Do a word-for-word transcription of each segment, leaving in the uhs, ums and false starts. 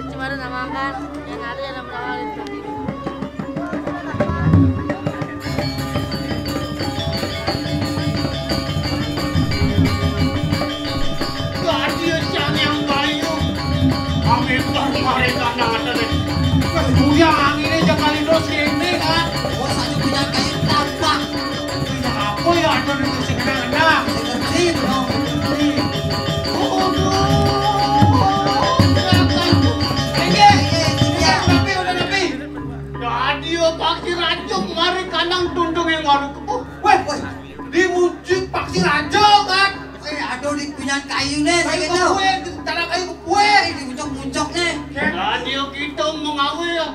Cuma ada nama kan, yang ada yang nama awal itu. Gadi sang yang bayu. Amin, Bang, mereka nang ada deh. Wah, buyang ini jangan terus ini kan. Oh, satu punya kayu tambah. Apa ya ada di sini kena? Sing ngerti, Bro. Aduh. Kenapa? Ini. Udah nepi, udah nepi. Dadi Paksi Rajo mari kanang tundung yang baru kepuh. Weh, weh, di muncik Paksi Rajo kan? Eh, aduh, di punyan kayu nih, kayu kepuh, tanah kayu kepuh. Eh, di muncok-muncok nih. Dadi kita mengawe ya.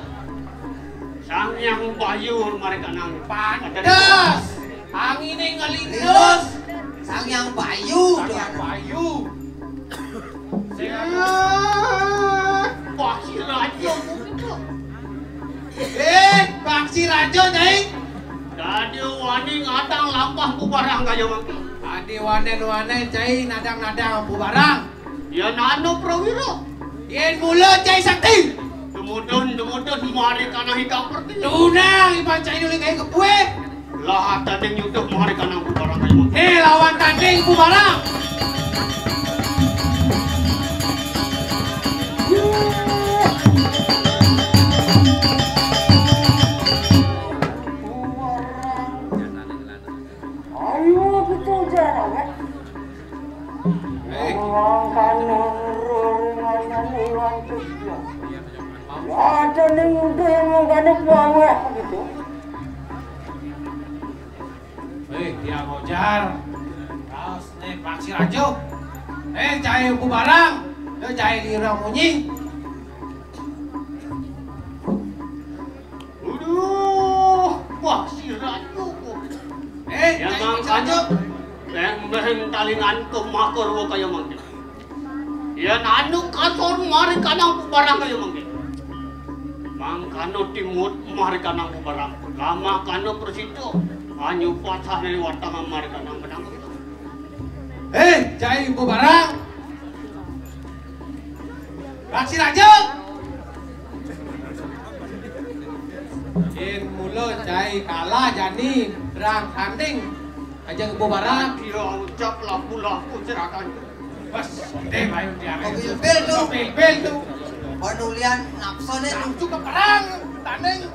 Sang Yang Bayu mari kanang. Pantes. Angin ngelindes. Sang Yang Bayu. Sang Yang Bayu. Paksi Rajo. Eh, Paksi Rajo, cai. Dadi wani ngadang lampah bubarang kaya mangki. Dadi wani-wani, cai, nadang-nadang bubarang. Ya nano prawira. Yen mula cai sakti. Demudun, demudun, mari kana hidang perti. Tunang, iban cai nuli kaya kepuh. Lah, tading nyuduh mari kanang bubarang kaya mangki. Eh, lawan tanding bubarang. Anak mama gitu. Eh, dia ngojar. Raos nih, paksi rajo. Eh, cai Empu Barang. Eh, cai lirang munyi. Aduh, wah, si rajo. Eh, ya, cai Empu Barang. Lembeng talingan ke makor kaya mangkin. Yén anu kasor mari kanang Empu Barang kaya mangkin. Mangkana timut mari kanang Empu Barang. Lamakana prasida. Anyu pasah ning watang mari kanang benang. Eh, cai Empu Barang. Raksi raja. Yén mula cai kalah jani rang tanding. Aja Empu Barang. Dia ucap laku-laku cerakan. Bas, deh, main dia. Mobil-mobil tuh. Mobil-mobil tuh. Panulian napsone tuh. Nafsu ke perang, tanding.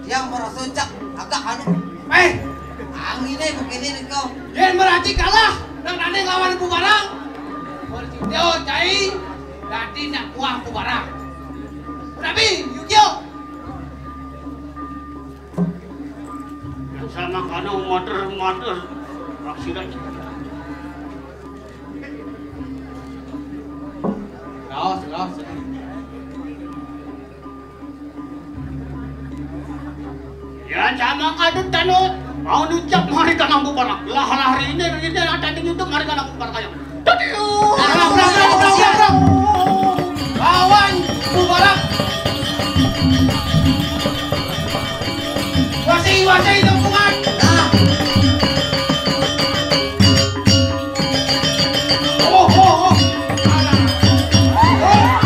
Dia merasa cak agak anu. Eh, anginnya begini nih kau. Yén meraji kalah, nang tanding lawan Empu Barang. Berjudul cai, dadi nak buah Empu Barang. Tapi, yuk, yuk. Yang sama kanu mater-mater. Raksi raja. Raos, raos. Ya, sama kadut tanut. Mau nucap mari kanang Empu Barang. Lah, lah, rine, rine, ada di YouTube mari kanang Empu Barang kaya. Tadi. Brang, brang, brang, brang, brang, brang. Lawan Empu Barang. Wasi, wasi, tempungan. Nah. Oh, oh, oh. Alah. Oh.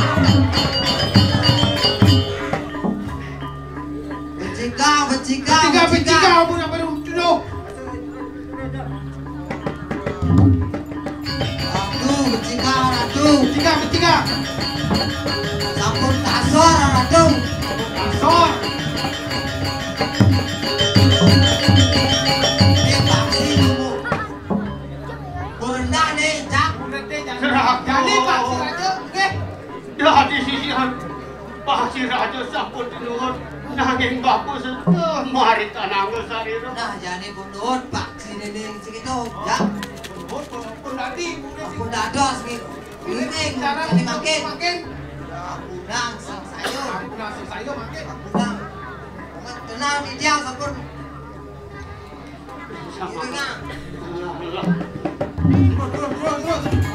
Becika, becika, becika, becika. Becika, ampun, ampun, ampun. Ratu, becika, ratu. Becika, becika. Sampun kasor, ratu. Kasor. Ini paksi nunggu. Purna nih, Cak. Purna nih, Cak. Serah. Jadi paksi raja, nggih. Dadi sisihan. Paksi raja sampun tinuhun, nanging bapa sedaya mari tanangga sarira. Nah, jane pun nuhun, paksi nene segitu, ya. Pun dadi, pun dadi. Pun dados nggih. Ini cara ini makin. Makin. Ampun, sing sayu. Ampun, sing sayu makin. Ampun. Tenang, titiang sampun. Sama. Ini, Kang. Terus, terus, terus, terus.